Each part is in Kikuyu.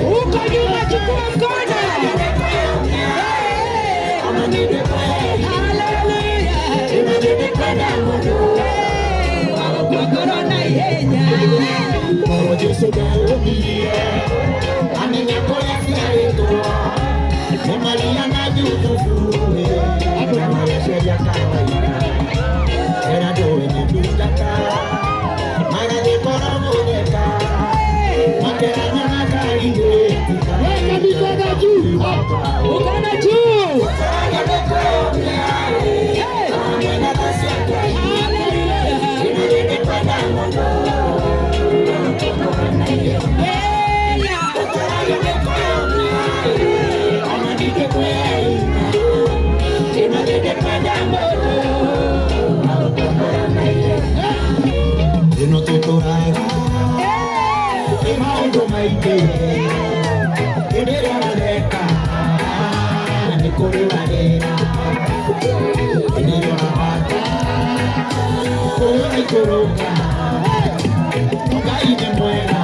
Huko nyuma, chukua mkono. Hallelujah. Hey, wagũkua na ihenya. Jesu ndaũmire amenya kũrĩa ciarĩtwo nĩ Maria na Jusufu na magĩceria kawaida era ndũĩ nĩ ndungata magathiĩ koro gũtheka makerana na kairĩtu. Weka mikono juu. Mkono juu. Hey. Hallelujah. Hey, yeah. Ĩno tũtũraga ĩ maũndũ maingĩ hĩndĩ ĩrĩa ũratheka nĩ kũrĩ wagĩra hĩndĩ ĩrĩa ũrabata kũrĩ ũraikũrũka Ngai nĩ mwega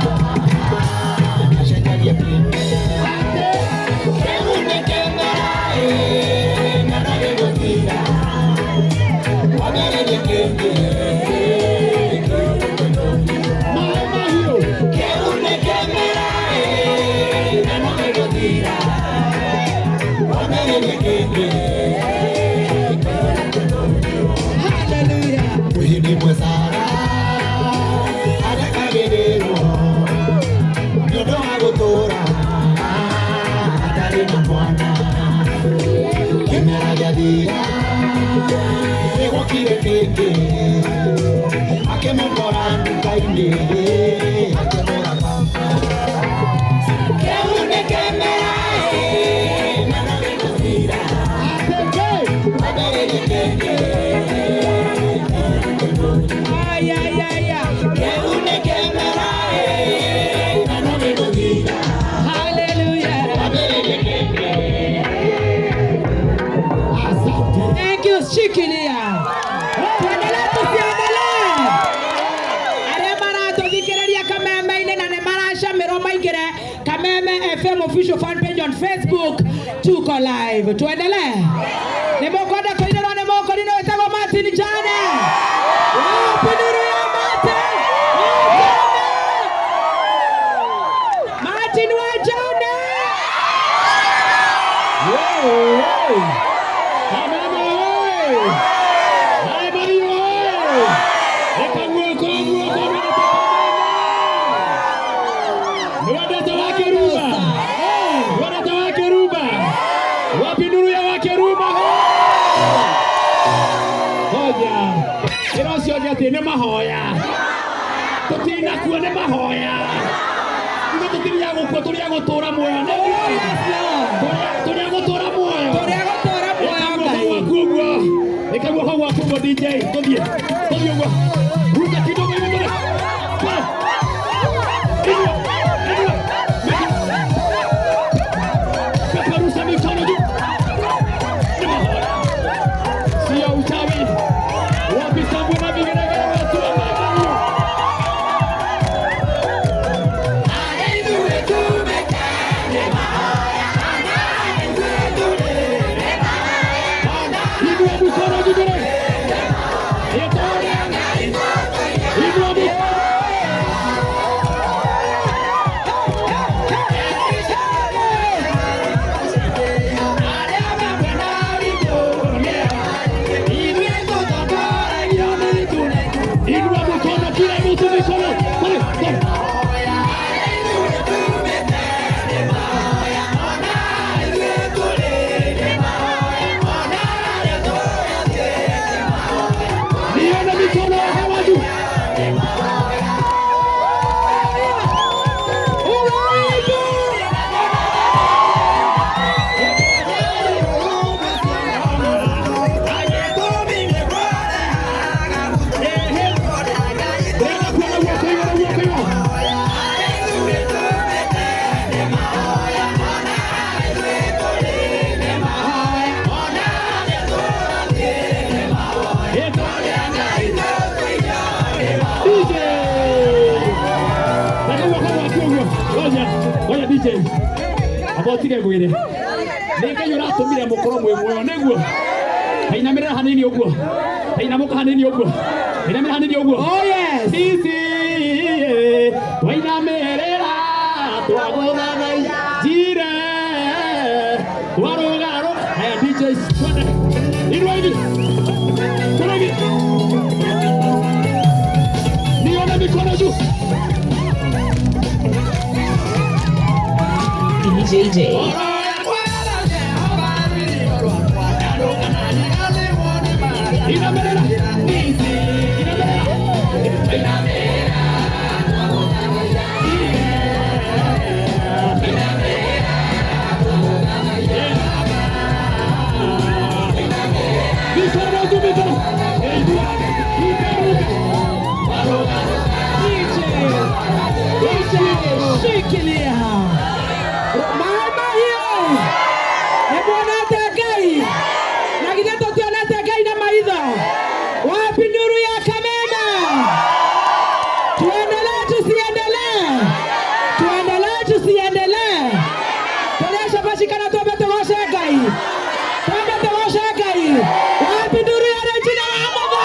acenjagia kĩmera kĩu nĩ kĩmera ĩ na no gĩgũthira wambĩrĩrie kĩngĩ. Maĩ mahiũ. Kĩu nĩ kĩmera ĩ na no gĩgũthira wambĩrĩrie kĩngĩ. Hallelujah. Hĩndĩ ĩmwe Sara arekagĩrĩrwo nĩ ũndũ wa gũtũũra atarĩ na mwana kĩmera gĩathira nĩgwokire kĩngĩ akĩmũkora nduka-inĩ akĩmũra baba kĩu nĩ kĩmera ĩ na no gĩgũthira Atenge. wambĩrĩrie kĩngĩ. Ay, ay, ay, ay. Kĩu nĩ kĩmera ĩ na no gĩgũthira Hallelujah. wambĩrĩrie kĩngĩ. Asante. Thank you, shikilia. Tuendelee tusiendelee? Arĩa maratũthikĩrĩria Kameme-inĩ na nĩ maracamirwo maingĩre Kameme FM official fan page on Facebook, tuko live. Tuendelee. Nĩ mũkwenda kũinĩrwo nĩ mũkũrinũ wĩtagwo Martin Jane? Wapi nuru ya Martin? Wajane. Martin Wajane. Kameme oye! Maĩ mahiũ oye! Ĩka guoko guoko nĩ wendete Wakeruba? Wendete Wakeruba? Wapi nuru ya Wakeruba? Hoja ĩra ũcio ũngĩ atĩ nĩ mahoya tũtinakua nĩ mahoya ithuĩ tũtirĩ a gũkua tũrĩ a gũtũra muoyo nĩguo. Oh, yes, Lord. Tũrĩ a gũtũra muoyo. Tũrĩ a gũtũũra muoyo. Ĩka guoko Ngai. gwaku ũguo, ĩka guoko gwaku ũguo DJ tũthiĩ tũthiĩ ũguo ruka kidogo hivi tũrĩ tũrĩ inua inua peperusha mikono juu ni mahoya sio uchawi wapi shangwe na vigelegele watu wa Maĩ. Inua mkono juu tũrĩ inua mkono. Inua mkono, kila mtu mikono. Pale, pale. Nione mikono ya hewa juu. DJ amba ũtige ngwĩre nĩ Ngai ũratũmire mũkorwo mwĩ muoyo nĩguo tainamĩrĩra hanini ũguo tainamũka hanini ũguo tainamĩrĩra hanini ũguo. Oh yes. Sisi twainamĩrĩra twagũthathaiya njire twarũgarũka. Haya DJ, twende inua hivi, twende hivi, nione mikono juu. DJ J. Inamĩrĩra, inamĩrĩra. Mikono juu, mikono. DJ, DJ, shikilia. Maĩ mahiũ. Nĩ muonete Ngai. Na githĩ tũtionete Ngai na maitho? Wapi nduru ya Kameme? Tuendelee tusiendelee? Tuendelee tusiendelee? Tũrĩe cabaci kana twambe tũgoce Ngai? Twambe tũgoce Ngai. Wapi nduru ya Regina wa Motho?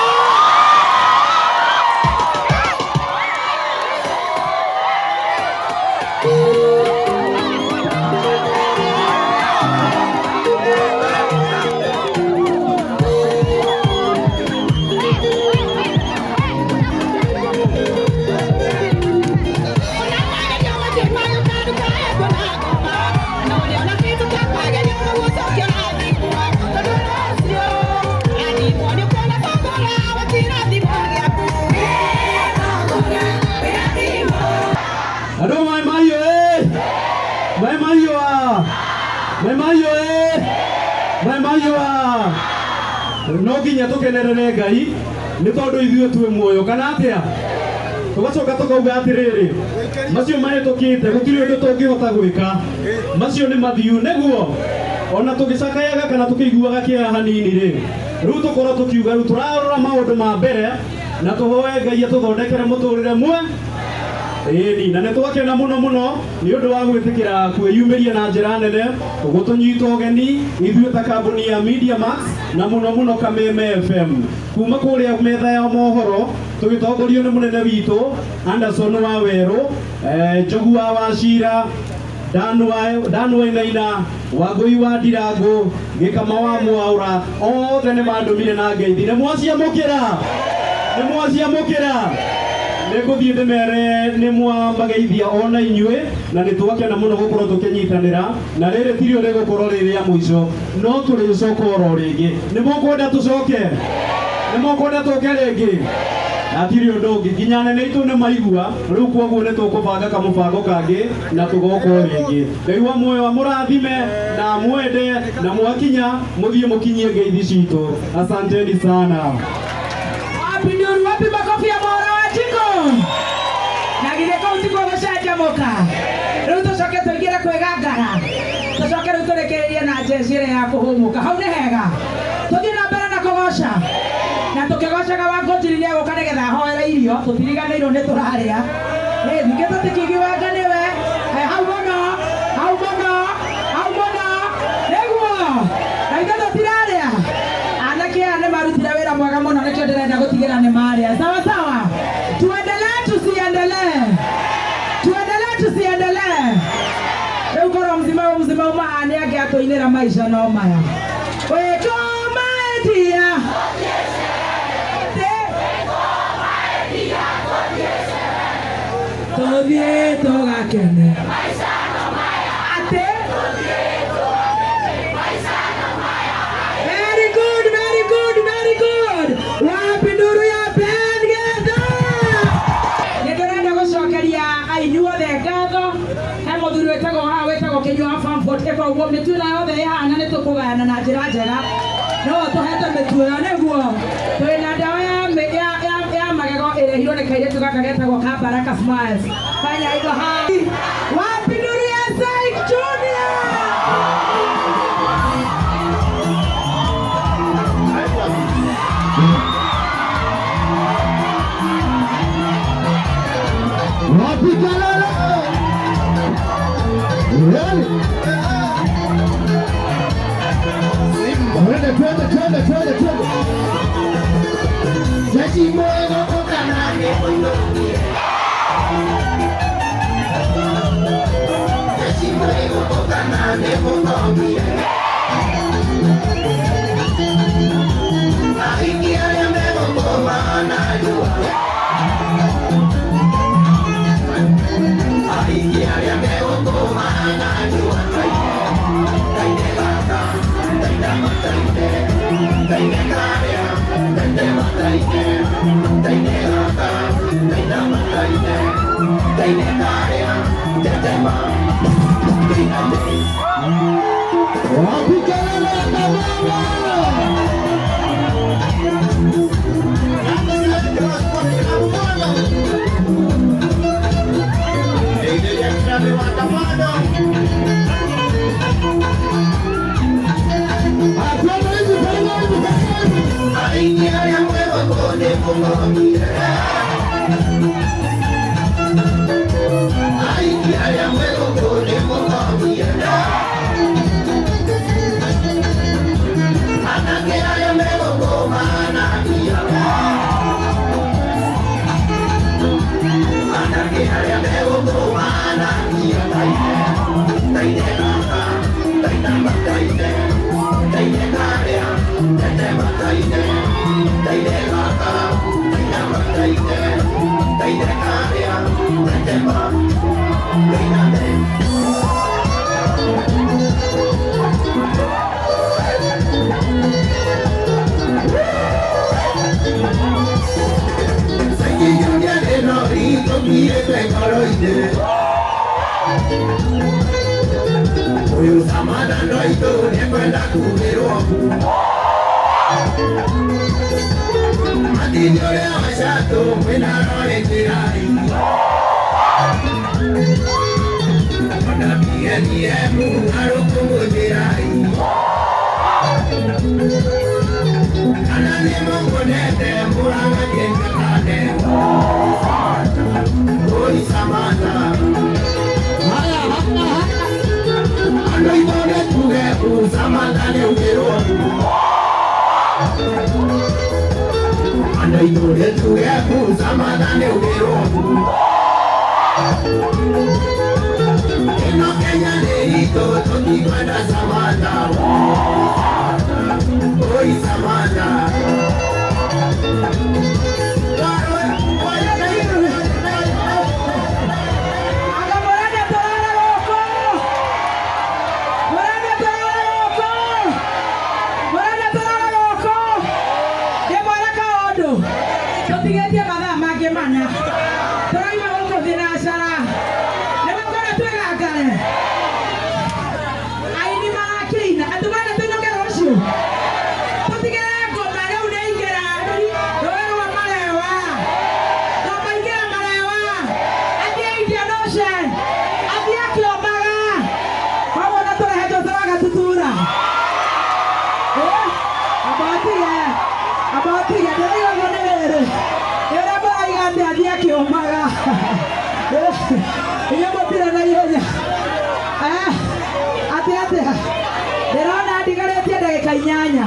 Andå mai mahiå ä mai mahiå a mai mahiå ä mai mahiå a no nginya tå kenerere Ngai nä tondå ithuä twä muoyo kana atä a tũgacoka tũkauga atĩrĩrĩ macio mahĩtũkĩte gũtirĩ ũndũ tũngĩhota gwĩka macio nĩ mathiu nĩguo ona tũgĩcakayaga kana tũkĩiguaga kĩeha hanini rĩ rĩu tũkorwo tũkiuga rĩu tũrarora maũndũ ma mbere na tũhoe Ngai atũthondekere mũtũrĩre mwe ĩni na nĩ twakena mũno mũno nĩ ũndũ wa gwĩtĩkĩra kwĩyumĩria na njĩra nene gũtũnyita ũgeni ithuĩ ta kambuni ya Media Max na mũno mũno Kameme FM kuma kũrĩa metha ya mohoro tũgĩtongorio nĩ mũnene witũ Anderson wa Werũ, Njogu wa Wacira, Dan Wainaina, Wangũi wa Ndirangũ, Gĩkama wa Mwaũra, othe nĩ mandũmire na ngeithi. Nĩ mwaciamũkĩra? Nĩ mwaciamũkĩra? Nĩ ngũthiĩ ndĩmere nĩ mwamageithia ona inyuĩ na nĩ twakena mũno gũkorwo tũkĩnyitanĩra na rĩrĩ tirio rĩgũkorwo rĩ rĩa mũico no tũrĩcoka oro rĩngĩ. Nĩ mũkwenda tũcoke? Nĩ mũkwenda tũke rĩngĩ? Hatirĩ ũndũ ũngĩ nginya anene aitũ nĩ maigua rĩu koguo nĩ tũkũbanga kamũbango kangĩ na tũgoka o rĩngĩ. Ngai wa muoyo amũrathime na amwende na mwakinya mũthiĩ mũkinyie ngeithi citũ. Asanteni sana. Wapi nduru, wapi makofi ya Mwaura wa Jiko? Na githĩ kũu tikuo gũcanjamũka? Rĩu tũcoke tũingĩre kwĩgangara. Tũcoke rĩu tũrĩkĩrĩrie na njeci ĩrĩa ya kũhũmũka. Hau nĩ hega. Tũthiĩ na mbere na kũgoca. Na tũkĩgocaga Wangũnjiri nĩegũka nĩgetha ahoere irio, tũtiriganĩirwo nĩ tũrarĩa. Ningĩ tũtikiuga nĩwe. Hau mũno, hau mũno, hau mũno. Nĩguo. Na ithuĩ tũtirarĩa. Anake aya nĩ marutire wĩra mwega mũno nĩkĩo ndĩrenda gũtigĩra nĩ marĩa. Sawa sawa. Tuendelee tusiendelee? Tuendelee tusiendelee? Rĩu korwo mzima ũyũ mzima uma haha nĩ angĩatũinĩra maica no maya. Wĩkũmaĩtia. Tũthiĩ tũgakene. Atĩ? Very good, very good, very good. Wapi nduru ya Ben Getha? Nĩ ndĩrenda gũcokeria inyuothe ngatho. He mũthuri wĩtagwo haha wĩtagwo Kĩnyua wa Famford ĩka ũguo mĩtu ĩno yothe ĩhana nĩ tũkũgayana na njĩra njega. No tũhete mĩtu ĩyo nĩguo. Twĩna ndawa ya magego ĩrehirwo nĩ kairĩtu gaka getagwo ka Baraka Smiles. Fanya hivyo ha. Wapi nduru ya Syke Junior? Wapi kelele? twende. Twende, twende, twende, twende, twende. Jeshi mwego ukanane unukie. Jeshi mwego ukanane unukie. Ahiki arĩa megũkũma narua. Ahiki arĩa megũkũma narua. Taine gaka, taina mataine, taine karĩa, taine mataine, taine gaka, taina mataine, taine karĩa, tetema, taina. Wapi kelele ya Kameme? Anga mũrenda tũrare gũkũ. Mũrenda tũrare gũkũ. Mũrenda tũrare gũkũ. Ndĩmwĩre kaũndũ. Tũtigĩtie mathaa mangĩ mana. Tũraima gũkũ thinacara. Nĩmũkwenda twĩgangare. Aini marakĩina. Andũ marenda tũinũke rũciũ. Tũtigĩre ngoma rĩu nĩ ingĩra rũĩ rwa Marewa. Ngoma ingĩra Marewa. Athiĩ Indian Ocean. Athiĩ akĩombaga. Koguo na tũrehe Jose wa Gatutura. Eh, amba ũtige. Amba ũtige. Ndĩraiga ũguo nĩ rĩrĩ. Nĩ ũrĩa mũraiga atĩ athiĩ akĩũmaga. Eh, inyuĩ mũtirĩ na ihenya. Eh, atĩ atĩa? Ndĩrona ndigarĩtie ndagĩka inyanya.